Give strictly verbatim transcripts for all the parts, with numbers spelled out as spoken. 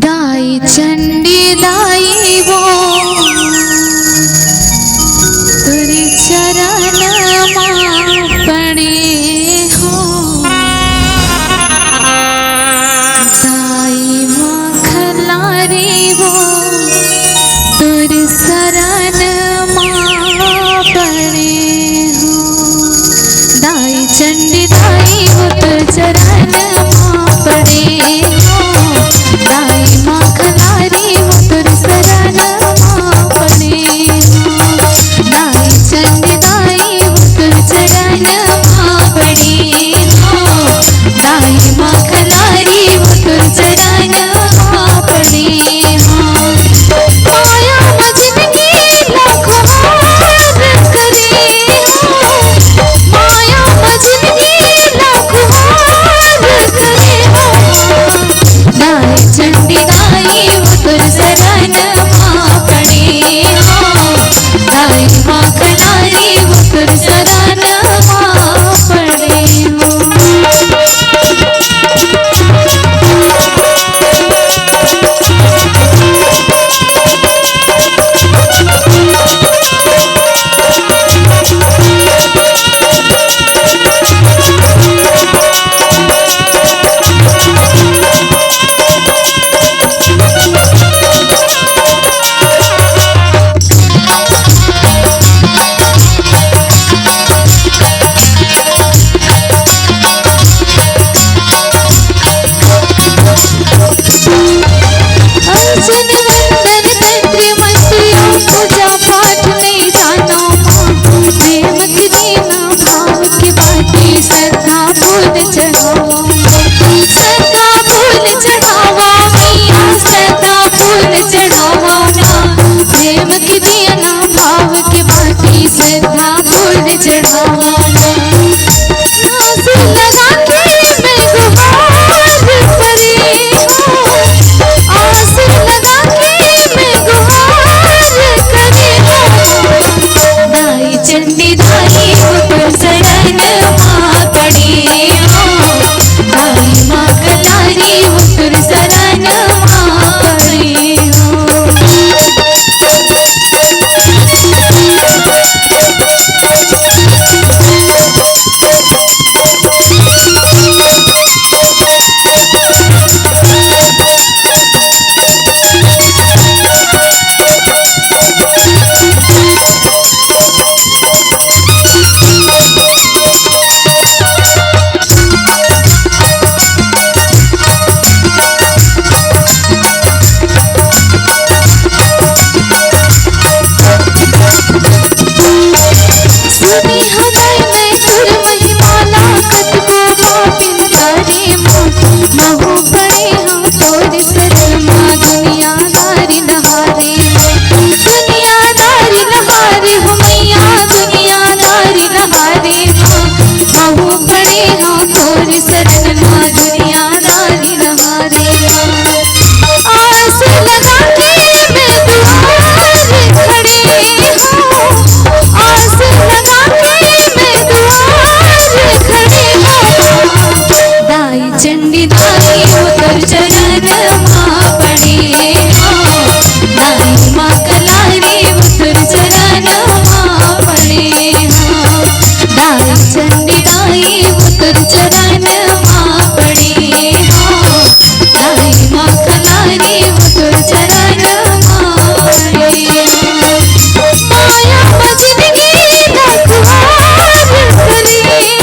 दाई चंडी दाई वो तोरे चरण मा पड़े हो। दाई माँ खलारी वो तोरे शरण मा पड़े हो। दाई चंडी दाई वो तोर चरण मा पड़े हो। दाई माँ खलारी वो तोर शरण मा पड़े हो। दाई चंडी दाई वो तोर चरण मा पड़े हो। दाई माँ खलारी वो तोर चरण मा पड़े हो। माया मा जिनगी ला खुवार करे हो। माया मा जिनगी ला खुवार करे हो। दाई चंडी दाई वो तोर शरण मा पड़े हो। दाई माँ खलारी वो तोर शरण मा पड़े हो। अर्चन वंदन तंत्र मंत्र योग पूजा पाठ नहीं जानो माँ। प्रेम के देना भाव के बाटे, श्रद्धा फूल चढ़ावा माँ। श्रद्धा फूल चढ़ावा मैया, श्रद्धा फूल चढ़ावा माँ। प्रेम के देना भाव के बाटे, श्रद्धा फूल चढ़ावा माँ। आस लगा के मैं गुहार करे हो, आस लगा के मैं गुहार करे हो। दाई चंडी दाई वो तोर शरण मा पड़े हो, दाई माँ खलारी वो तोर शरण मा पड़े हो। सुने हवय मैं तोर महिमा ला, कतको पापिन तारे माँ। महू पड़े हँव तोर शरण मा, दुनियादारी नहारे माँ। दुनियादारी नहारे हो मैया, दुनियादारी नहारे माँ। महू पड़े हँव तोर शरण मा, दुनियादारी नहारे माँ। आस लगा के मैं दुआर खड़े हँव, आस लगा के मैं दुआर खड़े हँव। दाई चंडी दाई वो तोर चरण मा पड़े हँव, दाई माँ खलारी वो तोर चरण मा पड़े हँव। दाई चंडी दाई वो तोर चरण मा पड़े हँव, दाई माँ खलारी वो तोर चरण मा पड़े हँव। माया मा जिनगी ला खुवार करे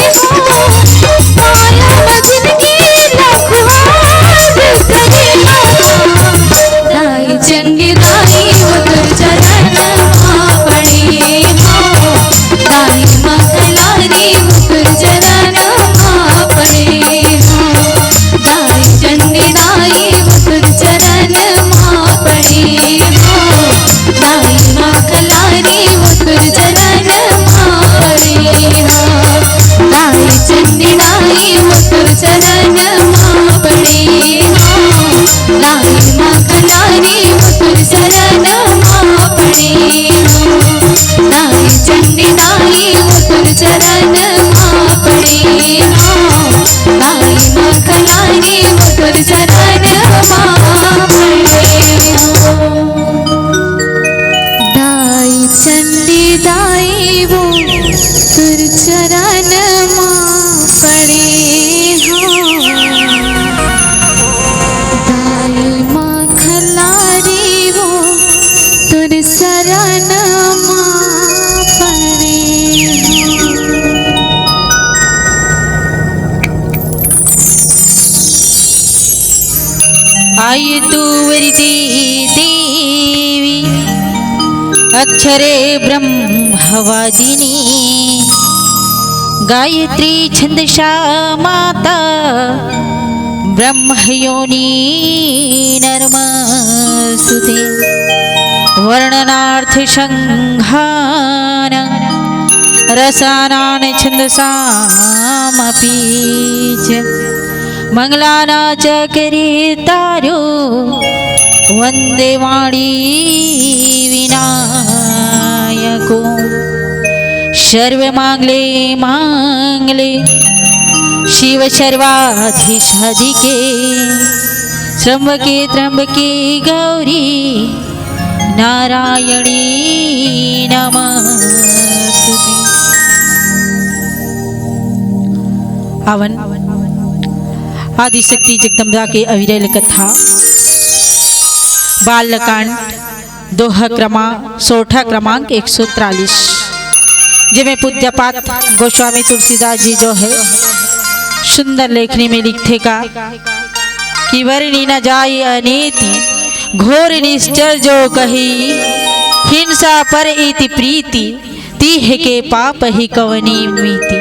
हँव, माया मा जिनगी ला खुवार करे हँव। दाई चंडी दाई वो तोर चरण मा पड़े हँव, दाई माँ खलारी वो तोर चरण मा पड़े हँव। दाई चंडी दाई वो तोर चरण मा पड़े हँव, दाई माँ खलारी वो तोर चरण मा पड़े हँव। दाई चंडी दाई वो तोर चरण मा पड़े हँव, दाई माँ खलारी वो तोर चरण मा पड़े हँव। दाई चंडी दाई वो तोर चरण मा पड़े हँव, दाई माँ खलारी वो तोर चरण मा पड़े तु वरिते देवी अक्षरे ब्रह्मवादिनी। गायत्री छंदसा माता ब्रह्मयोनि नमस्तुते। वर्णनार्थ संघान रसानान छंदसामपि च। मंगलाना च करीतारो वंदे वाणी विनायको। सर्वमांगले मांगले शिव सर्वाधिसाधिके। त्र्यंबके त्र्यंबके गौरी नारायणी नमस्तुते। आवन आदिशक्ति जगदम्बा के अविरल कथा। बालकांड, दोहा क्रमांक, सोरठा क्रमांक एक सौ तिरालीस, जेमे पूज्यपाद गोस्वामी तुलसीदास जी जो है सुंदर लेखनी में लिखथे का कि वरनी न जाय अनीति, घोर निश्चर जो कही, हिंसा पर इति प्रीति, तिह के पाप ही कवनी मीति।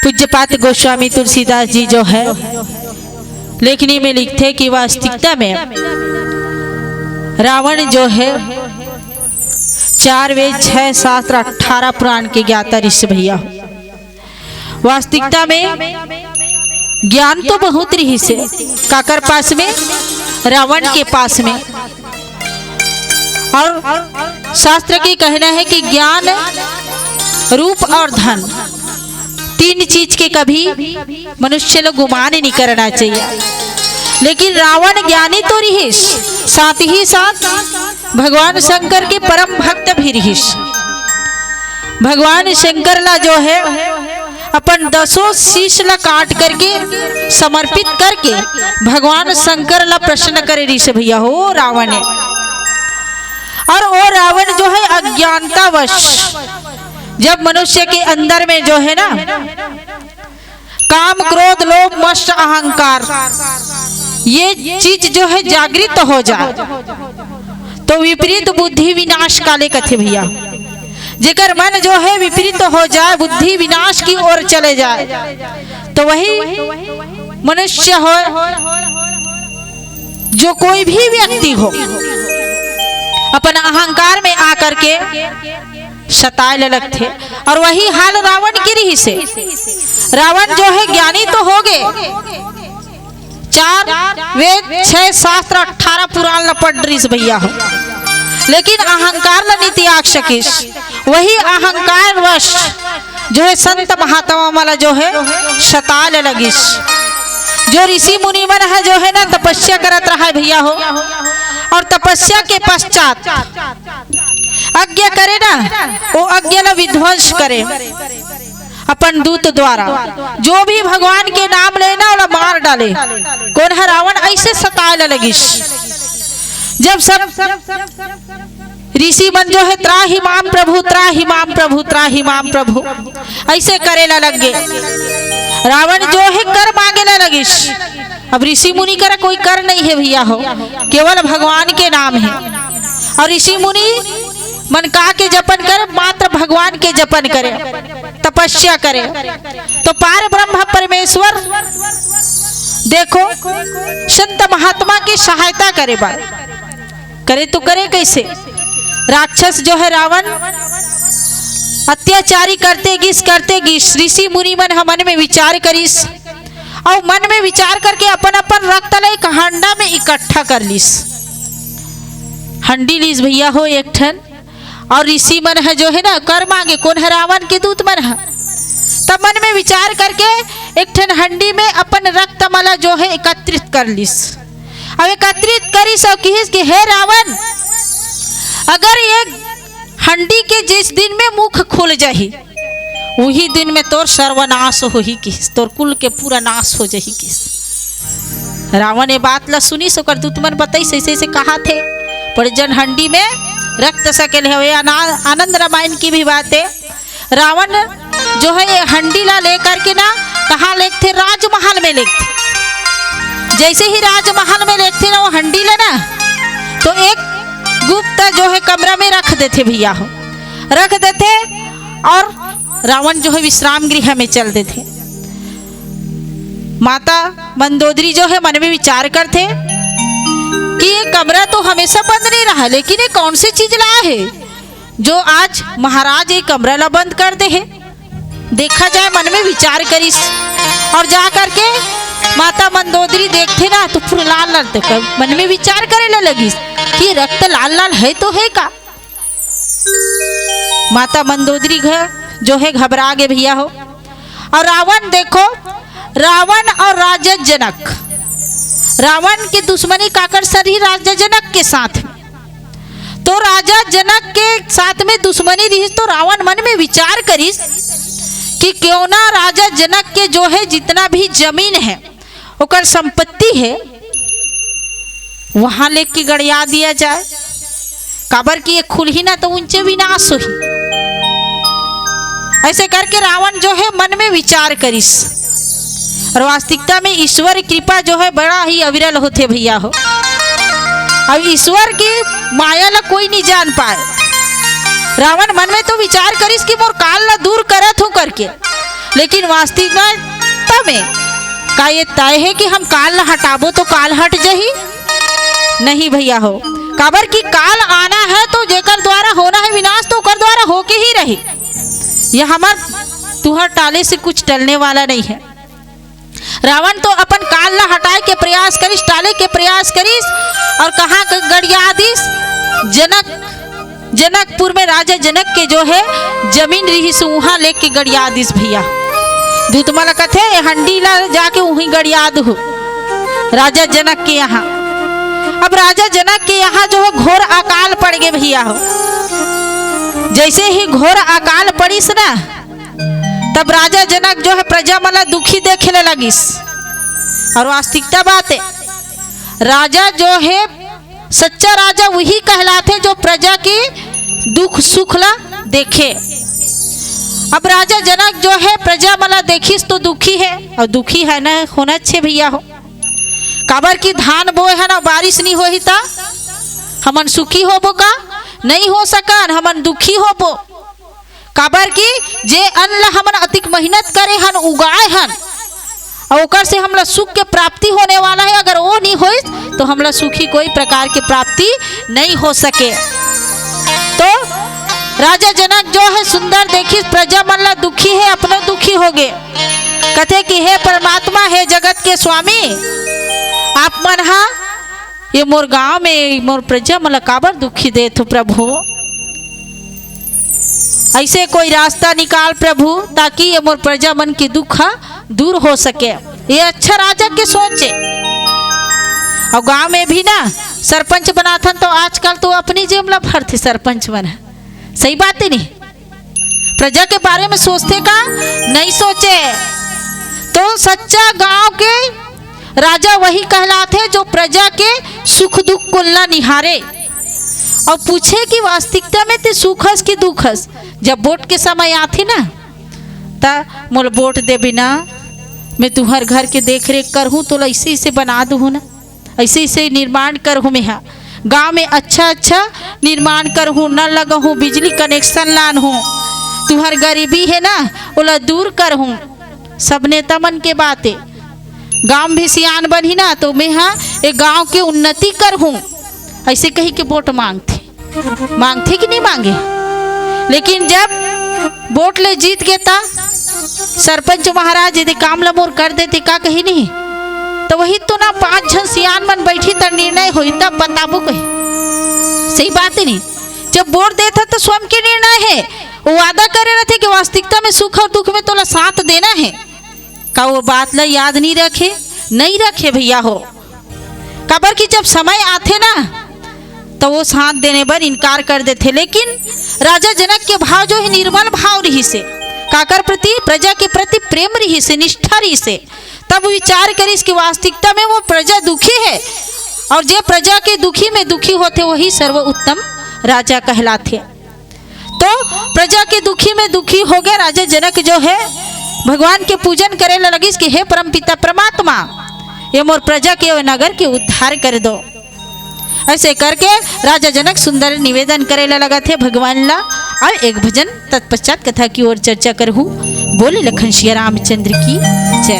पूज्यपाद गोस्वामी तुलसीदास जी जो है लेखनी में लिखथे कि वास्तविकता में रावण जो है चार वेद, छह शास्त्र, अठारह पुराण के ज्ञाता ऋषि भैया। वास्तविकता में ज्ञान तो बहुत रहिस हे, काकर पास में? रावण के पास में। और शास्त्र के कहना है कि ज्ञान, रूप और धन, तीन चीज के कभी मनुष्य ला गुमान नहीं करना चाहिए। लेकिन रावण ज्ञानी तो रहिस, साथ ही साथ भगवान शंकर के परम भक्त भी रहिस। भगवान शंकर ला जो है अपन दसों शीश ला काट करके समर्पित करके भगवान शंकर ला प्रसन्न करे रहिस भैया हो रावण हे। और वो रावण जो है अज्ञानतावश जब मनुष्य के अंदर में जो है ना काम, क्रोध, लोभ, मोह, अहंकार, ये चीज जो है जागृत हो जाए, तो विपरीत बुद्धि विनाश काले कथे भैया। जेकर मन जो है विपरीत हो जाए, बुद्धि विनाश की ओर चले जाए, तो वही मनुष्य हो, जो कोई भी व्यक्ति हो, अपन अहंकार में आकर के सताए ले लगथे। और वही हाल रावण के रहिस हे। रावण जो है ज्ञानी तो होगे, चार वेद, छह शास्त्र, अठारह पुराण ला पढ़ रहिस भैया हो, लेकिन अहंकार ला नहीं त्याग सकिस। वही अहंकार वश जो है संत महात्मा मन ला जो है सताए ले लगिस। जो ऋषि मुनि मन है जो है ना तपस्या करत रहा है भैया हो, और तपस्या के पश्चात आज्ञा करे ना, वो आज्ञा ला विध्वंस करे अपन दूत द्वारा। जो भी भगवान के नाम लेना, ओला मार डाले। कोन ह? रावण ऐसे सताए ला लगिस। जब सब ऋषि मन जो है त्राहि माम प्रभु, त्राहि माम प्रभु, त्राहि माम प्रभु ऐसे करे ला लग गे, रावण जो है कर मांगे ला लगिस। अब ऋषि मुनि करा कोई कर नहीं है भैया हो, केवल भगवान के नाम है। और ऋषि मुनि मन का के जपन करे? मात्र भगवान के जपन करे, तपस्या करे। तो पार ब्रह्म परमेश्वर देखो संत महात्मा की सहायता करे बार करे तो करे कैसे? राक्षस जो है रावण अत्याचारी करते गिस, करते गिस, ऋषि मुनि मन ह मन में विचार करिस, और मन में विचार करके अपन अपन रक्त ला एक हंडा में इकट्ठा कर लिस। हंडी लिस भैया हो एक ठन, और ऋषि मन ह जो है ना कर मांगे, कोन ह? रावण के दूत मन ह। तब मन में विचार करके एक ठन हंडी में अपन रक्त मला जो है एकत्रित कर लिस। अब एकत्रित करिस और किहिस कि हे रावण, अगर ये हंडी के जिस दिन में मुख खुल जाही, उही दिन में तोर सर्वनाश होही किहिस, तोर कुल के पूरा नाश हो जाही किहिस। रावण ये बात ला सुनिस, ओकर दूत मन बताइस, ऐसे ऐसे कहाथे, पर जन हंडी में रक्त सकेले हवे। आना-, आनंद रामायण की भी बात है। रावण जो है ये हंडी ला लेकर के ना कहाँ लेगथे? राजमहल में लेगथे। जैसे ही राजमहल में लेगथे ना वो हंडी ला ना, तो एक गुप्त जो है कमरा में रख देथे भैया हो, रख देथे। और रावण जो है विश्राम गृह में चल देथे। माता मंदोदरी जो है मन में विचार करथे कि ये कमरा तो हमेशा बंद नहीं रहा, लेकिन ये कौन सी चीज लाए हे जो आज महाराज ये कमरा ला बंद कर दे हे। देखा जाए, मन में विचार करिस और जा करके माता मंदोदरी देखथे ना तो पूरा लाल लाल, तो मन में विचार करे ला लगिस कि रक्त लाल लाल है तो है का। माता मंदोदरी घ-, जो है घबरा गे भैया हो। और रावण देखो, रावण और राजा जनक, रावण के दुश्मनी काकर सरी राजा जनक के साथ में। तो राजा जनक के साथ में दुश्मनी रहिस, तो रावण मन में विचार करिस कि क्यों ना राजा जनक के जो है जितना भी जमीन है, ओकर संपत्ति है, वहां लेके गड़िया दिया जाए, काबर कि ये खुलही ना तो उनचे विनाश होही। ऐसे करके रावण जो है मन में विचार करिस। और वास्तविकता में ईश्वर कृपा जो है बड़ा ही अविरल होथे भैया हो। अब ईश्वर की माया ला कोई नहीं जान पाए। रावण मन में तो विचार करिस कि मोर काल ला दूर करत हूं करके, लेकिन वास्तविकता में का ये तय है कि हम काल ला हटाबो तो काल हट जही? नहीं भैया हो, काबर कि काल आना है तो जेकर द्वारा होना है विनाश, तो ओकर द्वारा होके ही रही। यह हमर तुहर टाले से कुछ टलने वाला नहीं है। रावण तो अपन काल ला हटाए के प्रयास करिस, टाले के प्रयास करिस, और कहाँ ग-, गड़िया दिस? जनक, जनकपुर में राजा जनक के जो है जमीन रहिस, उहाँ लेके गड़िया दिस भैया। दूत मन ला कथे, "ए हंडी ला जाके उहीं गड़िया दहू राजा जनक के यहाँ।" अब राजा जनक के यहाँ जो है घोर अकाल पड़ गे भैया हो। जैसे ही घोर अकाल पड़िस ना, तब राजा जनक जो है प्रजा मन ला दुखी देखे ले लगिस। और वास्तविकता बात है, राजा जो है, सच्चा राजा वही कहलाथे जो प्रजा के दुख सुख ला देखे। अब राजा जनक जो है प्रजा मन ला देखिस तो दुखी है, और दुखी है ना होना छे भैया हो, काबर कि धान बोए हन ना, बारिश नहीं होही ता हमन सुखी होबो का? नहीं हो सकन, हमन दुखी होबो। काबर कि जे अन्न ला हमन अतिक मेहनत करे हन, उगाए हन, और ओकर से हमला सुख के प्राप्ति होने वाला है, अगर वो नहीं होइस तो हमला सुखी कोई प्रकार के प्राप्ति नहीं हो सके। तो राजा जनक जो है सुंदर देखिस, प्रजा मन ला दुखी है, अपनो दुखी हो गे। कथे कि हे परमात्मा, हे जगत के स्वामी, आप मन हा ये मोर गांव में मोर प्रजा मन ला काबर दुखी देत हो प्रभु? ऐसे कोई रास्ता निकाल प्रभु, ताकि ये मोर प्रजा मन के दुख ह दूर हो सके। ये अच्छा राजा के सोच है। और गांव में भी ना सरपंच बनाथन तो आजकल तो अपनी जेब ला भरथे सरपंच मन ह। सही बात है नहीं? प्रजा के बारे में सोचथे का? नहीं सोचे। तो सच्चा गांव के राजा वही कहलाथे जो प्रजा के सुख दुख कुल्ला निहारे और पूछे कि वास्तविकता में ते सुख हस कि दुख हस। जब वोट के समय आथे ना, त मोला वोट दे बिना मैं तुहर घर के देख रेख करहूँ, तोला ऐसे ऐसे बना दूँ ना, ऐसे ऐसे निर्माण करहूँ मैं हा। गांव में अच्छा अच्छा निर्माण करहूँ, नल लगहूँ, बिजली कनेक्शन लानहूँ, तुहर गरीबी है ना, ओला दूर करहूँ। सब नेता मन के बात है। गांव भी सियान बनही ना, तो मैं हा एक गांव के उन्नति करहूँ, ऐसे कही के वोट मांगथे। मांगथे कि नहीं मांगे? लेकिन जब वोट ले जीत गे ता सरपंच महाराज यदि काम ल मोर कर देते का कही नहीं, तो वही तो ना पांच झन सियान मन बैठी त निर्णय होई, तब बताबो कही। सही बात है नहीं? जब वोट देता तो स्वयं के निर्णय है, वो वादा करे रहते कि वास्तविकता में सुख और दुख में तोला साथ देना है। का वो बात ला याद नहीं रखे? नहीं रखे भैया हो। काबर कि जब समय आथे ना, तो वो साथ देने बर इनकार कर देथे। लेकिन राजा जनक के भाव जो है निर्मल भाव रहिसे, काकर प्रति? प्रजा के प्रति प्रेम रहिसे, निष्ठा रहिसे। तब विचार करिस कि वास्तविकता में वो प्रजा दुखी है और जे प्रजा के दुखी में दुखी होथे वही सर्वोत्तम राजा कहलाथे। तो प्रजा के दुखी में दुखी हो गया राजा जनक जो है भगवान के पूजन करे ला लगिस कि हे परमपिता परमात्मा, ये मोर प्रजा के, ये नगर के उद्धार कर दो। ऐसे करके राजा जनक सुंदर निवेदन करे ला लगत हे भगवान ला। अब एक भजन तत्पश्चात कथा की ओर चर्चा करहूँ। बोले लखन सिया रामचंद्र की जय।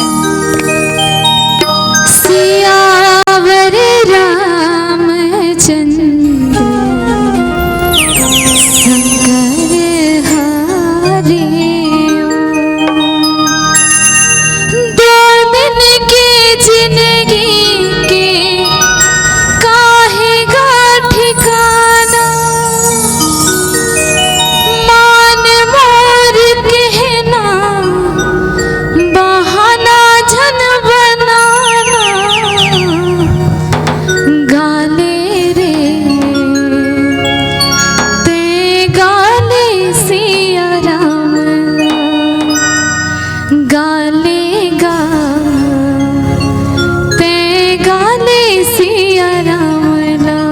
सियावर रामचंद्र शंकर हरे। दो दिन के जिंदगी के काहे गा ठिकाना। मान मोर कहना, बहाना झन बनाना। गाले रे ते गाले सिया राम, गाले गा ते गाले सिया राम ला।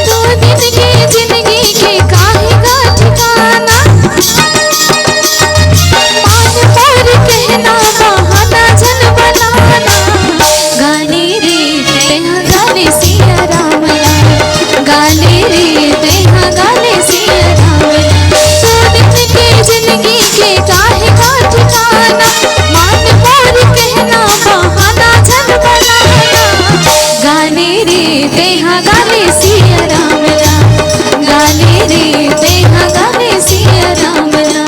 दो दिन के जिंदगी के काहे गा ठिकाना। मान मोर कहना, बहाना झन बनाना। गाले रे तेहा गाले सिया राम ला। गाले रे तेहा गाले सिया राम ला। दो दिन के जिंदगी के काहे गा ठिकाना। मान मोर कहना, बहाना झन बनाना। गाले रे तेहा गाले सिया राम ला। गाले रे तेहा गाले सिया राम ला।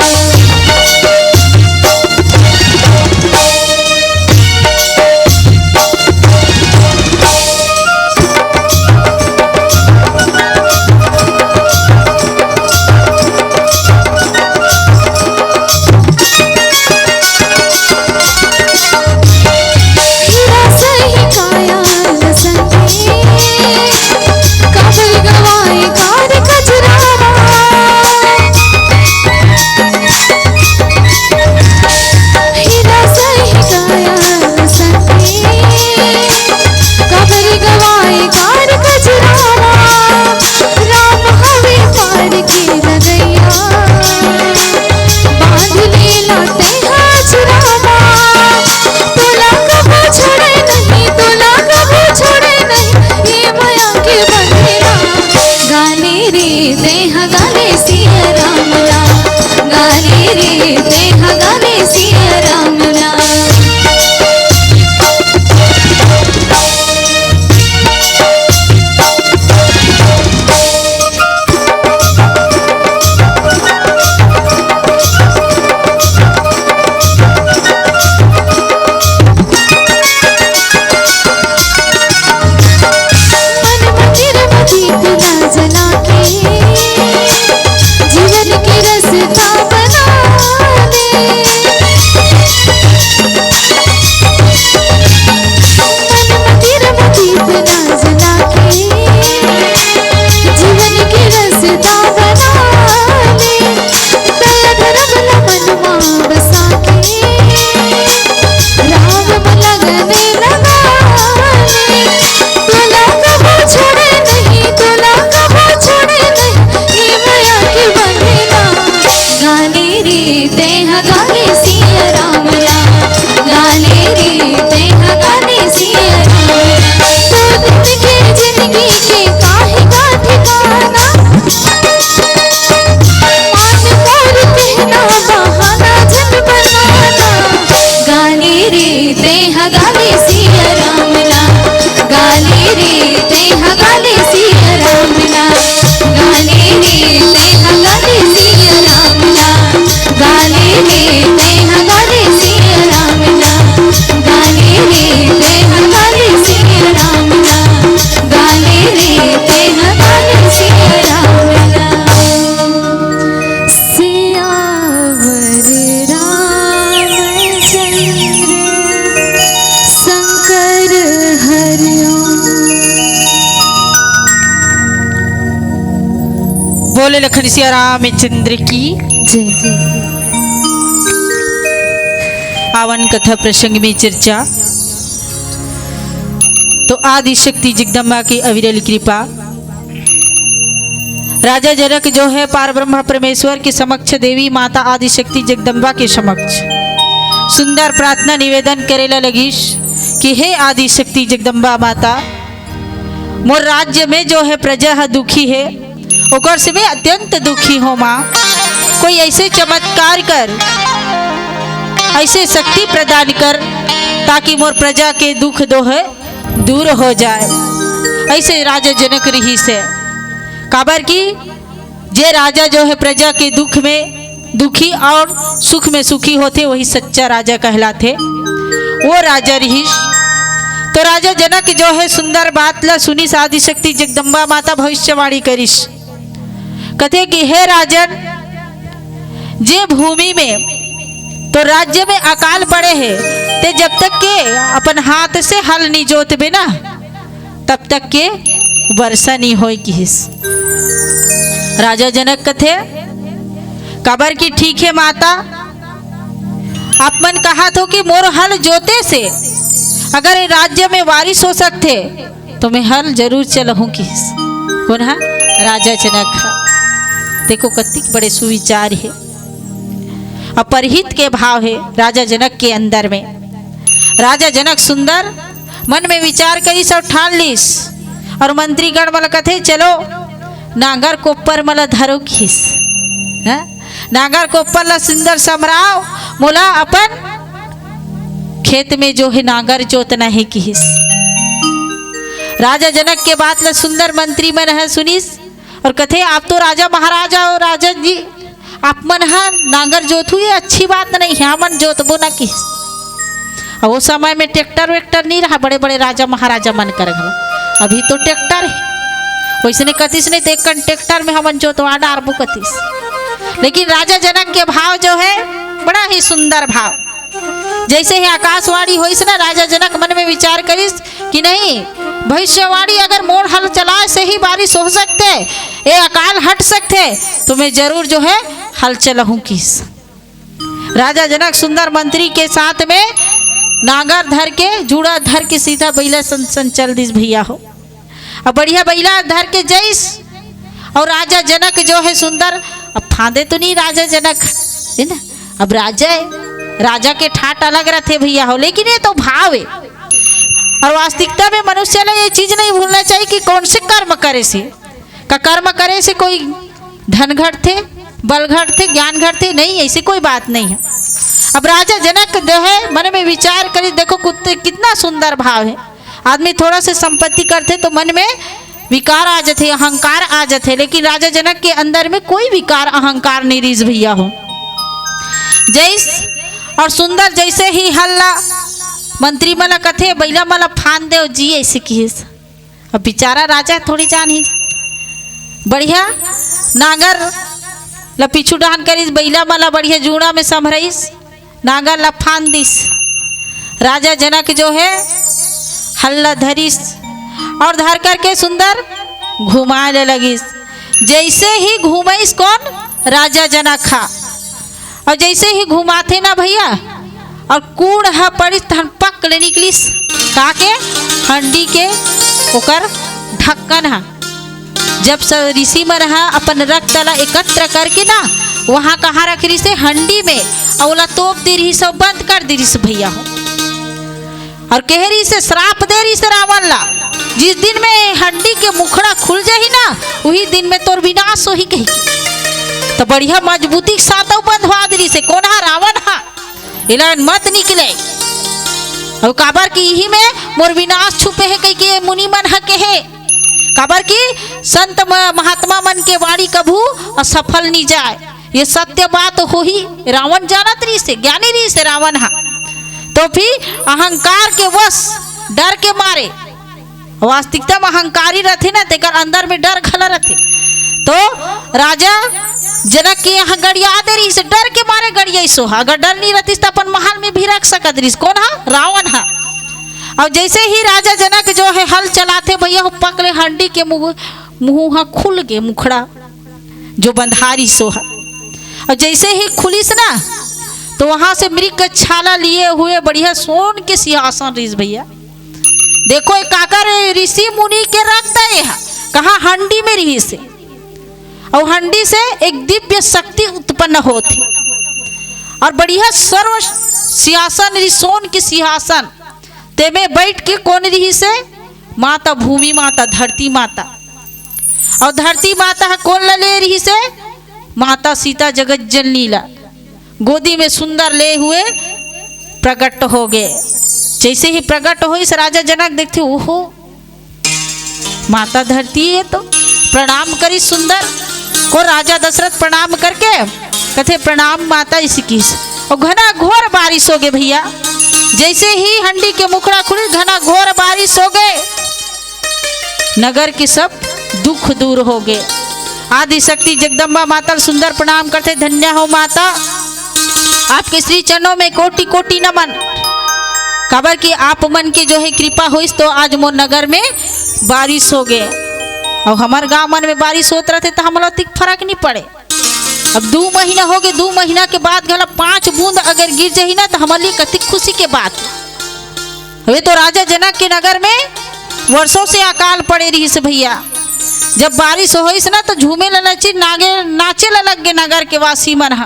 हीरा सही काया संगे, काबिल गवाए कार कजरावा। हीरा सही काया संगे, काबिल गवाए कार कजरावा। राम हवे पार के लगैया, बांध लेला तेहा छुरावा। तोला कभू छोड़े नहीं, तोला कभू छोड़े नहीं, ये मया के बंधना। गाले रे तेहा गाले सिया राम ला। गाले रे तेहा गाले सिया राम ला। मन मंदिर में दीप ना जला के, जीवन के रस्ता बना ले। मन मंदिर में दीप ना जला के, जीवन के रस्ता बना ले। दया धर्म ला मन मा बसा के, राम मा लगन लगा ले। तोला कभू छोड़े नहीं, तोला कभू छोड़े नहीं, ये मया के बंधना। गाले रे तेहा गाले सिया राम ला। गाले रे तेहा गाले सिया राम ला। दो दिन के जिंदगी के काहे गा ठिकाना। मान मोर कहना, बहाना झन बनाना। गाले रे तेहा गाले सिया राम ला। गाले रे तेहा गाले सिया राम ला। गाले रे तेहा गाले सिया राम ला। गाले रे तेहा लखन सिया रामचंद्र की। जय। पावन कथा प्रसंग में चर्चा। तो आदिशक्ति जगदम्बा की अविरल कृपा। राजा जनक जो है, पार ब्रह्मा परमेश्वर के समक्ष, देवी माता आदिशक्ति जगदम्बा के समक्ष सुंदर प्रार्थना निवेदन करेला लगिस कि हे आदिशक्ति जगदम्बा माता, मोर राज्य में जो है प्रजा ह दुखी है, ओकर से मैं अत्यंत दुखी हों माँ। कोई ऐसे चमत्कार कर, ऐसे शक्ति प्रदान कर, ताकि मोर प्रजा के दुख जो है दूर हो जाए। ऐसे राजा जनक रिहिस हे। काबर कि जे राजा जो है प्रजा के दुख में दुखी और सुख में सुखी होथे, वही सच्चा राजा कहलाथे। वो राजा रिहिस। तो राजा जनक जो है सुंदर बात ला सुनिस, आदिशक्ति जगदम्बा माता भविष्यवाणी करिस। कथे कि हे राजन, जे भूमि में, तो राज्य में अकाल पड़े हे, ते जब तक के अपन हाथ से हल नी जोतबे ना, तब तक के वर्षा नी होय किहिस। राजा जनक कथे, काबर कि ठीक हे माता, आप मन कहत हो कि मोर हल जोते से अगर ये राज्य में बारिश हो सकथे, तो मैं हल जरूर चलहूं किहिस। कोन हा? राजा जनक हा। देखो, कतिक बड़े सुविचार हे, अपरहित के भाव हे राजा जनक के अंदर में। राजा जनक सुंदर मन में विचार करिस और ठान लिस, और मंत्रीगण मन ल कथे, चलो, नांगर कोप्पर मन ल धरो किहिस। हैं? नांगर कोप्पर ल सुंदर समराव, मोला अपन खेत में जो है नांगर जोतना हे किहिस। राजा जनक के बात ल सुंदर मंत्री मन ह सुनिस और कथे, आप तो राजा महाराजा हो राजा जी, आप मन ह नांगर जोतहू, ये अच्छी बात नहीं हे, हमन जोतबो ना किहिस। और वो समय में ट्रैक्टर वैक्टर नहीं रहा बड़े बड़े राजा महाराजा मन कर घला। अभी तो ट्रैक्टर हे, वैसने कतिस नहीं तो एक कन ट्रैक्टर में हमन जोतवा डारबो कतिस। लेकिन राजा जनक के भाव जो है बड़ा ही सुंदर भाव। जैसे ही आकाशवाणी होइस ना, राजा जनक मन में विचार करिस कि नहीं, भविष्यवाणी अगर मोर हल चलाए से ही बारिश हो सकथे, ये अकाल हट सकथे, तो मैं जरूर जो है हल चलहूं किहिस। राजा जनक सुंदर मंत्री के साथ में नांगर धर के, जूड़ा धर के सीधा बइला सन सन चल दिस भैया हो। अब बढ़िया बइला धर के जइस और राजा जनक जो है सुंदर, अब फांदे तो नहीं राजा जनक, है ना? अब राजा है, राजा के ठाट अलग रथे भैया हो, लेकिन ये तो भाव है। और वास्तविकता में मनुष्य ला ये चीज नहीं भूलना चाहिए कि कौन से कर्म करे से, का कर्म करे से कोई धन घटथे, बल घटथे, ज्ञान घटथे, नहीं, ऐसी कोई बात नहीं है। अब राजा जनक जो है मन में विचार करी, देखो कुत्ते, कितना सुंदर भाव है। आदमी थोड़ा से संपत्ति करथे तो मन में विकार आ जथे, अहंकार आ जथे, लेकिन राजा जनक के अंदर में कोई विकार अहंकार नहीं रिहिस भैया हो। जइस और सुंदर जैसे ही हल्ला मंत्री मन ला कथे, बइला मन ला फांद देव जी, ऐसे किहिस। अब बेचारा राजा थोड़ी जान ही बढ़िया नांगर ला पीछू डाहन करिस, बइला मन ला बढ़िया जूड़ा में संभरइस, नांगर ला फांद दिस। राजा जनक जो है हल्ला धरिस और धर करके सुंदर घुमाए ले लगिस। जैसे ही घुमइस कौन? राजा जनक हा। और जैसे ही घुमाथे ना भैया, और कूड़ ह पड़िस तहन पक ले निकलिस। का के? हंडी के ओकर ढक्कन ह। जब स-, ऋषि मन ह अपन रक्त ला एकत्र करके ना, वहां कहाँ रख रिहिस? हंडी में। और ओला तोप दे रिहिस और बंद कर दे रिहिस भैया हो। और कह रिहिस, श्राप दे रिहिस रावण ला, जिस दिन में हंडी के मुखड़ा खुल जाही ना, वही दिन में तोर विनाश होही कही। तो बढ़िया मजबूती के साथ अउ बंधवा दे रिहिस। कोन हा? रावण हा। एला मत निकले। और काबर कि इही में मोर विनाश छुपे हे कहि के मुनि मन ह कहे। काबर कि संत म-, महात्मा मन के वाणी कभू असफल नहीं जाए। ये सत्य बात होही। रावण जानत रहिस हे, ज्ञानी रहिस हे रावण हा। तो फिर अहंकार के वश, डर के मारे, वास्तविकता में अहंकारी रथे ना, तेकर अंदर में डर घला रथे। तो राजा जनक के यहाँ गड़िया दे रहिस हे, डर के मारे गड़ियाइस हे। अगर डर नहीं रहतिस तो अपन महल में भी रख सकत रहिस। कोन हा? रावण हा। और जैसे ही राजा जनक जो है हल चलाथे भैया, हो पकले हंडी के मुंह, मुंह हा खुल गे मुखड़ा। जो बंधारी सो है। और जैसे ही खुलिस ना, तो वहां से मृग के छाला लिए हुए बढ़िया सोन के सिंहासन रिहिस भैया। देखो, ये काकर ऋषि मुनि के रक्त है, कहा हंडी में रिहिस हे। और हंडी से एक दिव्य शक्ति उत्पन्न होत हे। और बढ़िया सर्व सिंहासन रिहिस, सोन के सिंहासन, तेमे बैठ के कोन रिहिस हे? माता भूमि माता, धरती माता। और धरती माता ह कोन ल ले रिहिस हे? माता सीता जगत जननी ला गोदी में सुंदर ले हुए प्रकट हो गए। जैसे ही प्रकट होइस, राजा जनक देखथे, ओहो, माता धरती हे तो। प्रणाम करिस सुंदर को राजा दशरथ, प्रणाम करके कथे, "प्रणाम माता," इसे किहिस। और घना घोर बारिश हो गए भैया। जैसे ही हंडी के मुखड़ा खुली, घना घोर बारिश हो गए। नगर के सब दुख दूर हो गए। आदिशक्ति जगदम्बा माता ल सुंदर प्रणाम करथे, "धन्य हो माता, आपके श्री चरणों में कोटि कोटि नमन।" काबर कि आप मन के जो है कृपा होइस, तो आज मोर नगर में बारिश हो गए। और हमर गांव मन में बारिश होत रहथे, तो हमला अतिक फरक नहीं पड़े। अब दू महीना हो गए, दू महीना के बाद घला पांच बूंद अगर गिर जाही ना, तो हमर लिए कतिक खुशी के बात। अबे तो राजा जनक के नगर में वर्षों से अकाल पड़े रहिस भैया। जब बारिश होइस ना, तो झूमे ला नची, नागे, नाचे ला लग गए नगर के वासी मन ह।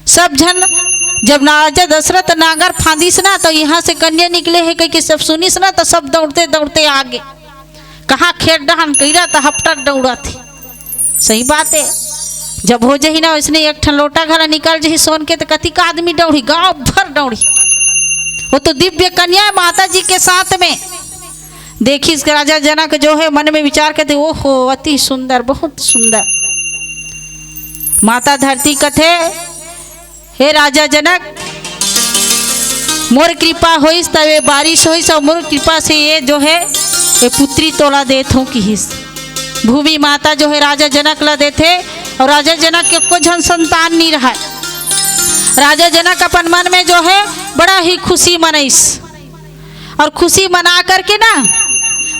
सब झन, जब राजा दशरथ नांगर फांदिस ना, तो यहाँ से कन्या निकले हे कह के सब सुनिस ना, तो सब दौड़ते दौड़ते आ गए। कहाँ खेत डहन कइरा त हपटक दौड़त हे। सही बात है, जब हो जही ना, वैसने एक ठन लोटा घला निकल जही सोन के, त कतिक आदमी दौड़ी, गांव भर दौड़ी। वो तो दिव्य कन्या है माता जी के साथ में। देखिस राजा जनक जो है मन में विचार करथे, "ओहो, अति सुंदर, बहुत सुंदर।" माता धरती कथे, "हे राजा जनक, मोर कृपा होइस, तब ये बारिश होइस, और मोर कृपा से ये जो है, ये पुत्री तोला देत हूँ," किहिस। भूमि माता जो है राजा जनक ला देथे, और राजा जनक के एको झन संतान नहीं रहा। राजा जनक अपन मन में जो है बड़ा ही खुशी मनइस, और खुशी मना करके ना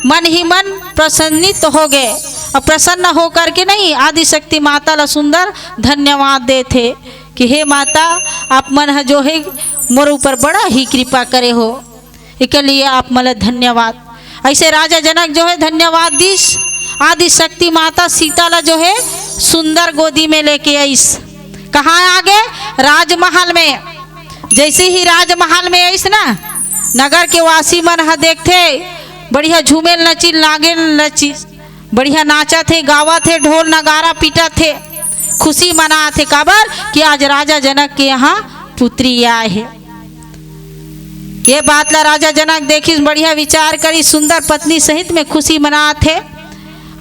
मन ही मन प्रसन्नित हो गए, और प्रसन्न हो करके नहीं, आदिशक्ति माता ला सुंदर धन्यवाद देथे कि हे माता, आप मन ह जो है मोर ऊपर बड़ा ही कृपा करे हो, एकर लिए आप मन ला धन्यवाद। ऐसे राजा जनक जो है धन्यवाद दिस। आदिशक्ति माता सीता ला जो है सुंदर गोदी में लेके आइस। कहाँ आ गए? राजमहल में। जैसे ही राजमहल में आइस ना, नगर के वासी मन ह देखथे, बढ़िया झूमेल नचिल, नागेल नचिल, बढ़िया नाचत हे, गावत हे, ढोल नगारा पीटत हे, खुशी मनात हे। काबर कि आज राजा जनक के यहाँ पुत्री आए हे। ये बात ला राजा जनक देखिस, बढ़िया विचार करिस, सुंदर पत्नी सहित में खुशी मनात हे।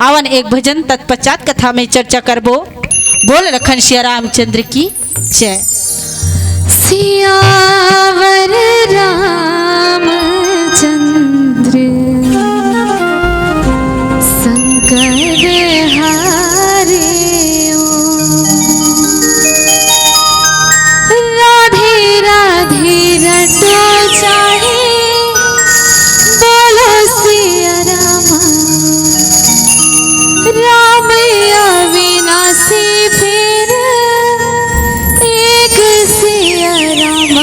आवन एक भजन, तत्पश्चात कथा में चर्चा करबो। बोल लखन सिया रामचंद्र की जय। सियावर रामचंद्र शंकर हरे ओ। राधे राधे रटो चाहे, बोलो सिया रामा। राम अविनाशी फिर एक सिया राम।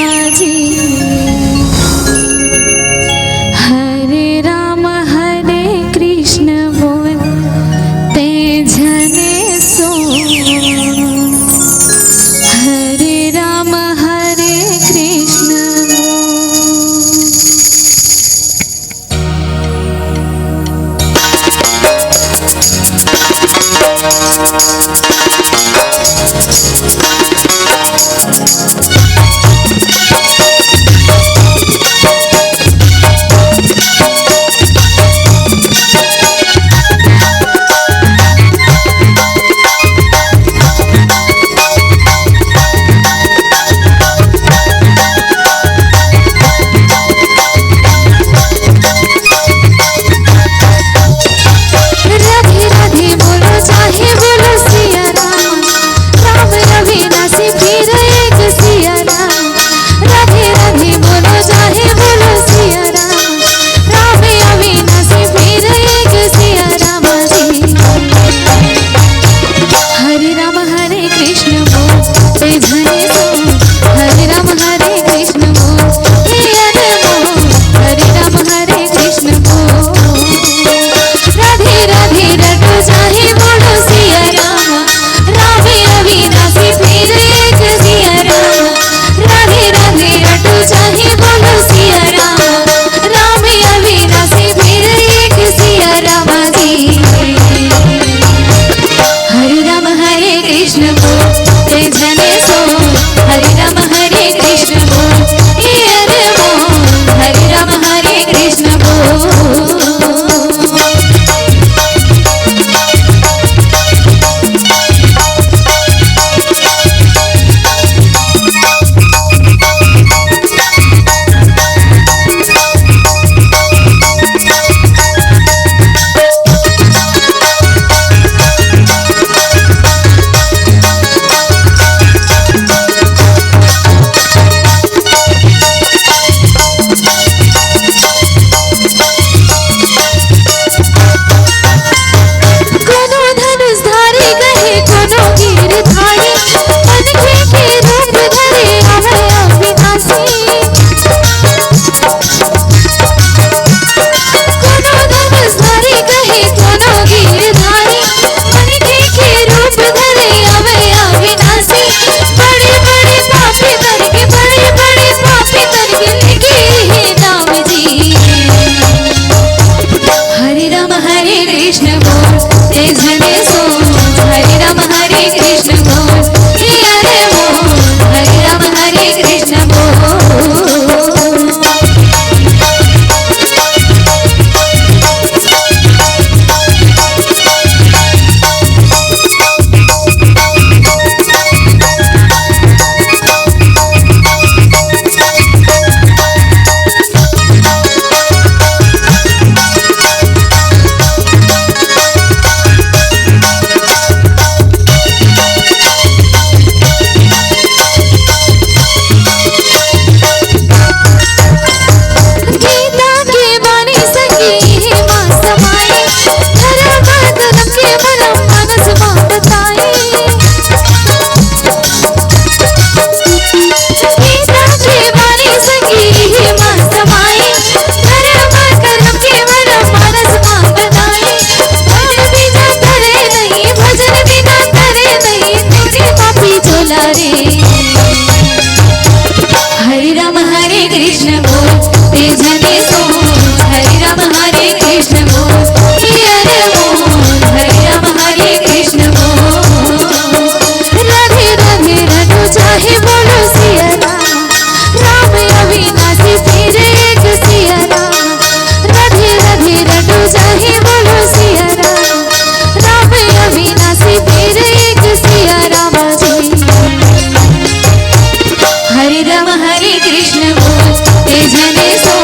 हरे कृष्ण बोल, ते झने सो।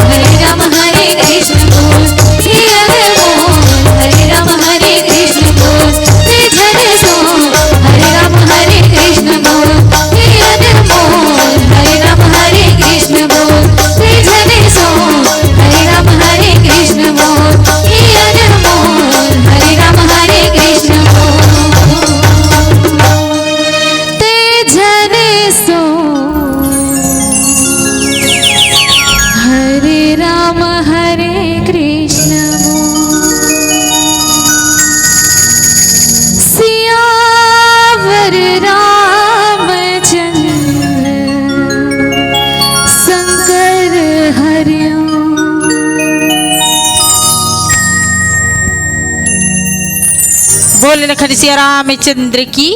हरे राम हरे कृष्ण बोल, हे अनमोल। हरे राम हरे कृष्ण बोल, ते झने सो। हरे राम हरे कृष्ण बोल, हे अनमोल। हरे राम हरे कृष्ण बोल, ते झने सो। हरे राम हरे कृष्ण बोल, हे अनमोल। हरे राम हरे कृष्ण बोल, ते झने सो। हरे राम हरे कृष्ण बोल, सियावर रामचंद्र शंकर हरिओम। बोल लखन सिया रामचंद्र की।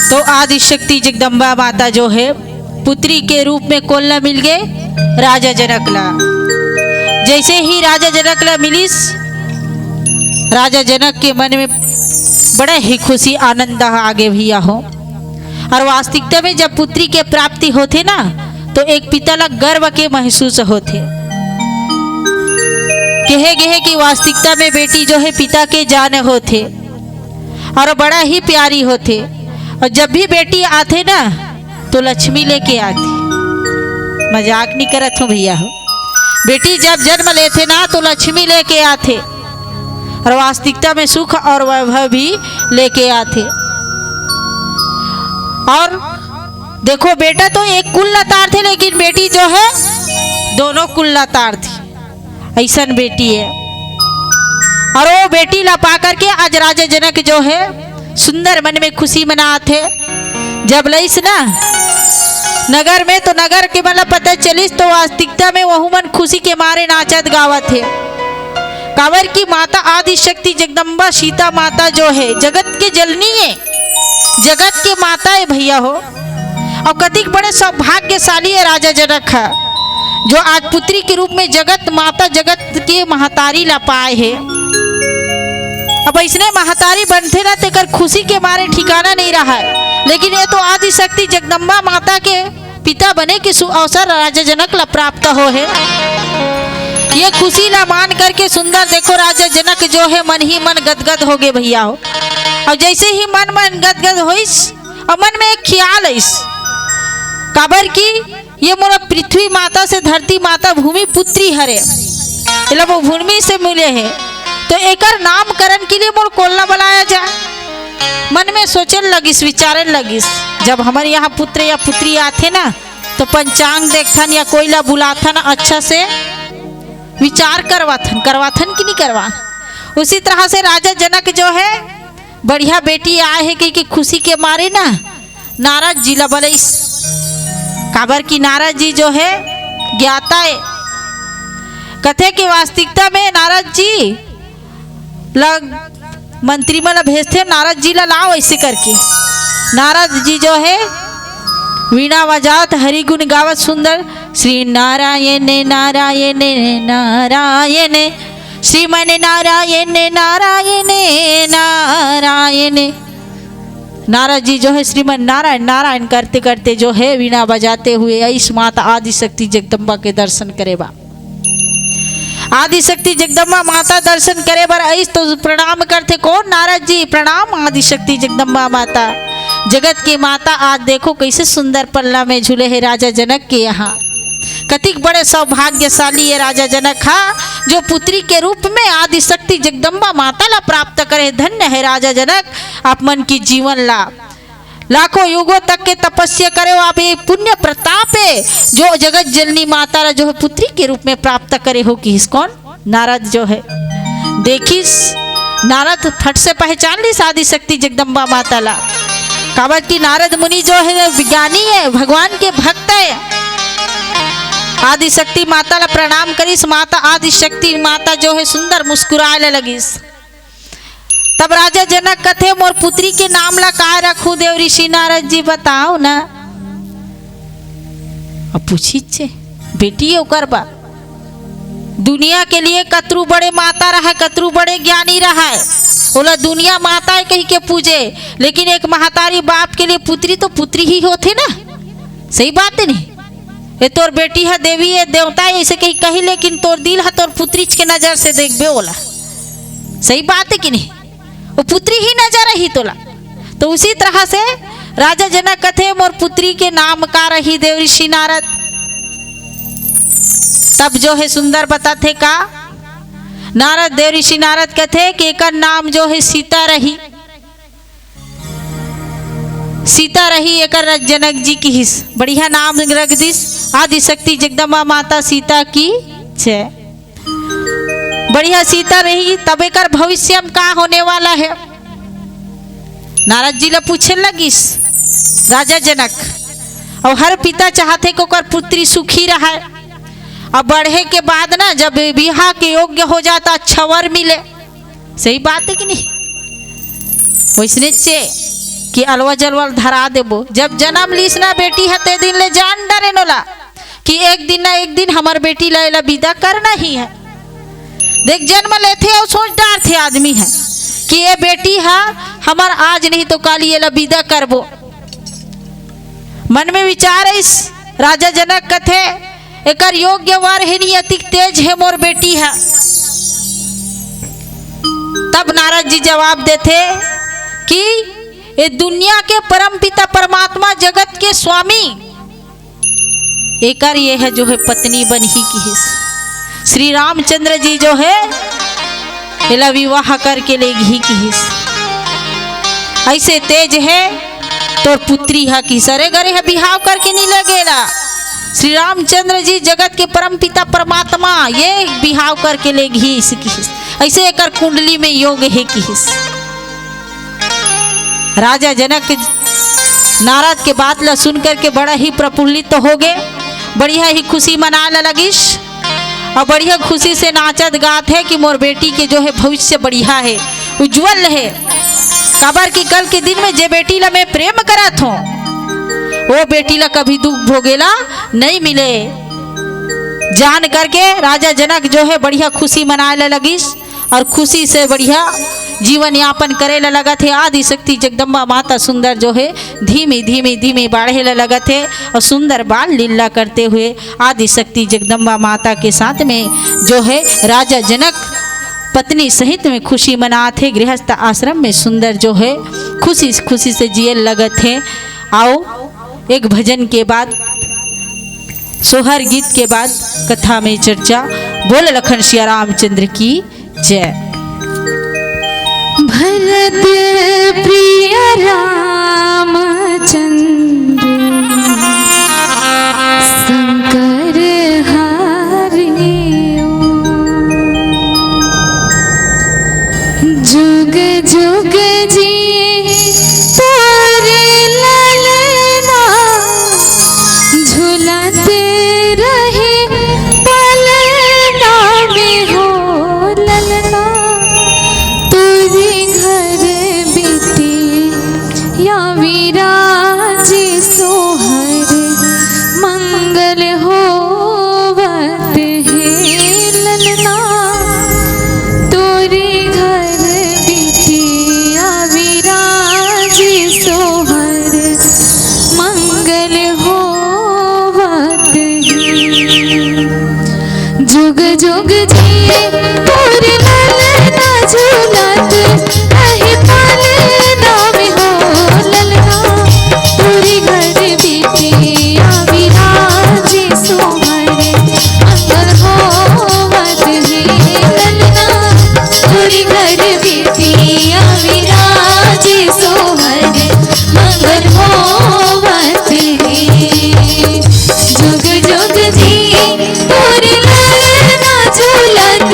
तो आदिशक्ति जगदम्बा माता जो है, पुत्री के रूप में कोन ला मिल गे? राजा जनक ला। जैसे ही राजा जनक ला मिलिस, राजा जनक के मन में बड़ा ही खुशी आनंद आ गे भैया हो। और वास्तविकता में जब पुत्री के प्राप्ति होथे ना, तो एक पिता ला गर्व के महसूस होथे। कहे गे हे कि वास्तविकता में बेटी जो है पिता के जान होथे और बड़ा ही प्यारी होथे। और जब भी बेटी आथे ना, तो लक्ष्मी लेके आथे। मजाक नहीं करत हूँ भैया हो, बेटी जब जन्म लेथे ना, तो लक्ष्मी लेके आथे और वास्तविकता में सुख और वैभव भी लेके आथे। और देखो, बेटा तो एक कुल ला तारथे, लेकिन बेटी जो है, दोनों कुल ला तारथे। अइसन बेटी है। और वो बेटी ला पा करके आज राजा जनक जो है, सुंदर मन में खुशी मनात हे। जब लइस ना नगर में, तो नगर के मन ला पता चलिस, तो वास्तविकता में वहू मन खुशी के मारे नाचत गावत हे। काबर कि माता आदिशक्ति जगदम्बा सीता माता जो है, जगत के जननी है, जगत के माता है भैया हो। और कतिक बड़े सौभाग्यशाली है राजा जनक है, जो आज पुत्री के रूप में जगत माता, जगत के महतारी ला पाए है। अब अइसने महतारी बनथे ना, तेकर खुशी के मारे ठिकाना नहीं रहा है। लेकिन ये तो आदिशक्ति जगदम्बा माता के पिता बने के सु-, अवसर राजा जनक ला प्राप्त हो है। ये खुशी ला मान करके सुंदर देखो, राजा जनक जो है, मन ही मन गदगद हो गए भैया हो। और जैसे ही मन मन गदगद होइस, और मन में एक ख्याल आइस, काबर कि ये मोला पृथ्वी माता से धरती माता भूमि पुत्री हरे, एला वो भूमि से मिले है, तो एकर नामकरण के लिए मोर कोन ला बुलाया जाए। मन में सोचन लगिस, विचारन लगिस, जब हमर यहाँ पुत्र या पुत्री आथे ना, तो पंचांग देखथन या कोई ला बुलाथन, अच्छा से विचार करवाथन, करवाथन कि नहीं करवान। उसी तरह से राजा जनक जो है, बढ़िया बेटी आए है कि, कि खुशी के मारे ना नारद जी ला बलइस, काबर कि नारद जी जो है, ज्ञाता है। कथे के वास्तविकता में नारद जी ला मंत्री मन ला भेजथे, नारद जी ला लाओ ऐसे करके। नारद जी जो है, वीणा बजावत, हरि गुण गावत सुंदर, श्री नारायण नारायण नारायण, श्रीमन नारायण नारायण नारायण। नारद जी जो है, श्रीमन नारायण नारायण करते करते जो है, वीणा बजाते हुए आइस माता आदिशक्ति जगदम्बा के दर्शन करे बा। आदिशक्ति जगदम्बा माता दर्शन करे बर आइस तो प्रणाम करथे। कोन? नारद जी। प्रणाम आदिशक्ति जगदम्बा माता, जगत के माता। आज देखो कैसे सुंदर पलना में झूले है राजा जनक के यहाँ। कतिक बड़े सौभाग्यशाली ये राजा जनक हा, जो पुत्री के रूप में आदिशक्ति जगदम्बा माता ला प्राप्त करे। धन्य है राजा जनक, आप मन की जीवन ला। लाखों युगों तक के तपस्या करे, आप ये पुण्य प्रताप है, जो जगत जननी माता ला जो है पुत्री के रूप में प्राप्त करे हो। किस कोन? नारद जो है, देखिस, नारद फट से पहचान लिस आदिशक्ति जगदम्बा माता ला। काबर कि नारद मुनि जो है, विज्ञानी है, भगवान के भक्त है। आदिशक्ति माता ला प्रणाम करिस। माता आदिशक्ति माता जो है, सुंदर मुस्कुराए ला लगिस। तब राजा जनक कथे, "मोर पुत्री के नाम ला का रखूं देव ऋषि नारद जी, बताओ ना।" अब पूछिस हे, बेटी ओकर बा। दुनिया के लिए कतरू बड़े माता रहा, कतरू बड़े ज्ञानी रहा है, ओला दुनिया माता हे कहि के पूजे, लेकिन एक महतारी बाप के लिए पुत्री तो पुत्री ही होथे ना। सही बात हे नहीं? ये तोर बेटी ह देवी हे, देवता हे, ऐसे कहीं कही, लेकिन तोर दिल ह तोर पुत्रीच के नजर से देखबे ओला। सही बात हे कि नहीं? वो पुत्री ही नजर आही तोला। तो उसी तरह से राजा जनक कथे, "मोर पुत्री के नाम का रही देव ऋषि नारद?" तब जो हे सुंदर बताथे का, नारद, देव ऋषि नारद कथे कि एकर नाम जो हे सीता रही। सीता रही एकर जनक जी किहिस, बढ़िया नाम रख दिस, आदिशक्ति जगदम्बा माता सीता की जय। बढ़िया सीता रही, तब एकर भविष्य में का होने वाला हे? नारद जी ला पूछे लगिस राजा जनक। और हर पिता चाहथे कि ओकर पुत्री सुखी रहे, और बढ़े के बाद ना, जब बिहाव के योग्य हो जाता, अच्छा वर मिले। सही बात हे कि नहीं? वैसने चे कि अलवा जलवा ल धरा देबो। जब जन्म लीस ना बेटी ह, ते दिन ले जान डरे नोला कि एक दिन ना एक दिन हमर बेटी ला एला विदा करना ही हे। देख, जन्म लेथे अउ सोच डारथे आदमी ह कि ये बेटी ह हमर आज नहीं तो काली, एला विदा करबो। मन में विचार आइस, राजा जनक कथे, "एकर योग्य वर हे नहीं, अतिक तेज हे मोर बेटी ह।" तब नारद जी जवाब देथे कि ये दुनिया के परम पिता परमात्मा, जगत के स्वामी, एकर ये हे जो हे पत्नी बनही किहिस। श्री रामचंद्र जी जो हे एला विवाह करके लेगही किहिस। ऐसे तेज हे तोर पुत्री ह किहिस। अरे ग, एहा बिहाव करके नहीं लेगेला। श्री रामचंद्र जी जगत के परम पिता परमात्मा, ये बिहाव करके लेगही किहिस। ऐसे एकर कुंडली में योग हे किहिस। राजा जनक नारद के बात ला सुन करके बड़ा ही प्रफुल्लित होगे, बढ़िया ही खुशी मनाए ला लगिस अउ बढ़िया खुशी से नाचत गात हे कि मोर बेटी के जो हे भविष्य बढ़िया हे, उज्जवल हे। काबर कि कल के दिन में जे बेटी ला मैं प्रेम करत हों, वो बेटी ला कभी दुख भोगेला नहीं मिले। जान करके राजा जनक जो हे बढ़िया खुशी मनाए ला लगिस। अउ खुशी से बढ़िया जीवन यापन करे ला लगत हे। आदिशक्ति जगदम्बा माता सुंदर जो हे धीमे धीमे धीमे बाढ़े ला लगत हे अउ सुंदर बाल लीला करते हुए आदिशक्ति जगदम्बा माता के साथ में जो हे राजा जनक पत्नी सहित में खुशी मनात हे। गृहस्थ आश्रम में सुंदर जो हे खुशी खुशी से जिए लगत हे। आओ एक भजन के बाद, सोहर गीत के बाद कथा में चर्चा। बोल लखन सिया रामचंद्र की जय। भरत प्रिय रामचंद्र शंकर हरिओ। जुग जुग जी तोर ललना, झुलत रहे पलना में हो ललना। तोरे घर बिटिया विराजे सोहर मंगल होवत हे ललना। तोरे घर बिटिया विराजे सोहर मंगल होवत हे। जुग जुग जी तोर ललना झूलत रहे पालना में हो ललना। तोरे घर बिटिया विराजे सोहर मंगल होवत हे ललना। तोरे घर बिटिया विराजे सोहर मंगल होवत हे। जुग जुग जी तोर ललना झूलत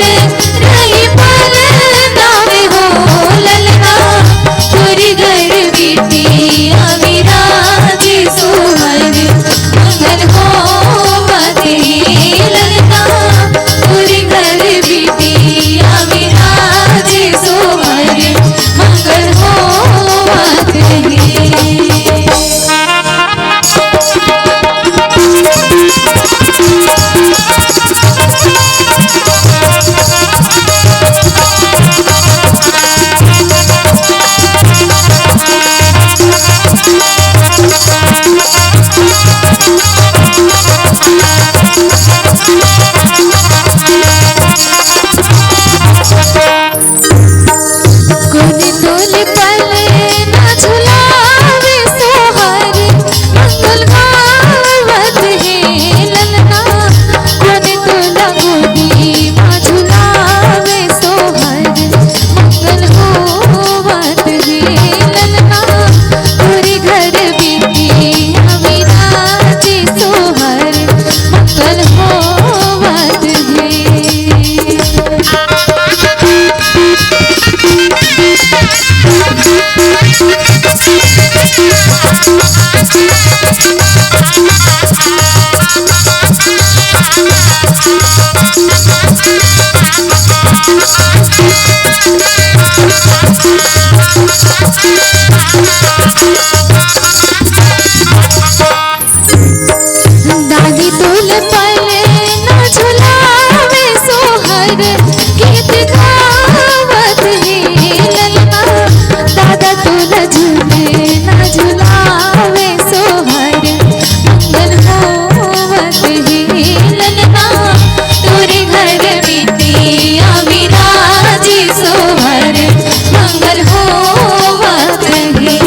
दादी तोल पलना झुलावे सोहर, गीत गावत हे ललना। दादा तोल झुलना झुलावे सोहर, मंगल होवत हे ललना। तोरे घर बिटिया विराजे सोहर, मंगल होवत हे।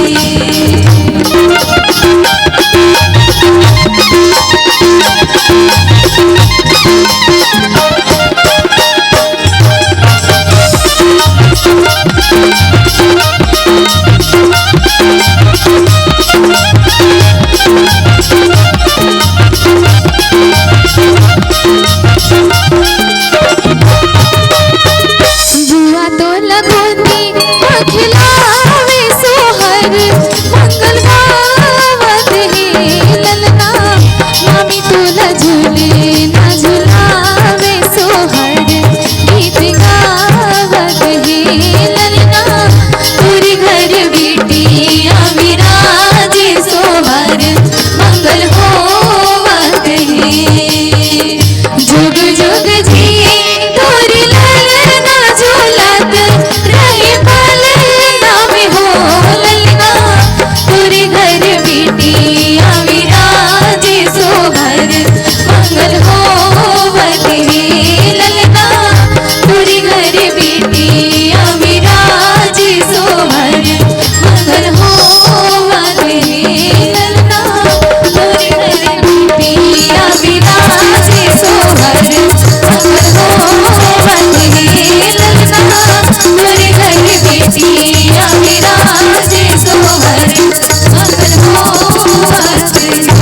जुआ तोला गोदी म खिलावे सोहर, मंगल गावत हे ललना। मामी तोला झुलना झुलावे सोहर, गीत गावत हे ललना। तोरे घर बिटिया विराजे सोहर, मंगल होवत हे। जुग जुग जिए तोर ललना, झूलत रहे पलना में हो ललना। तोर घर बिटिया विराजे सोहर, मंगल होवत हे ललना। तोर घर बिटिया विराजे सोहर, मंगल होवत हे ललना। तोर घर बिटिया विराजे सोहर, मंगल होवत हे ललना। तोर घर बिटिया विराजे सोहर, मंगल होवत हे।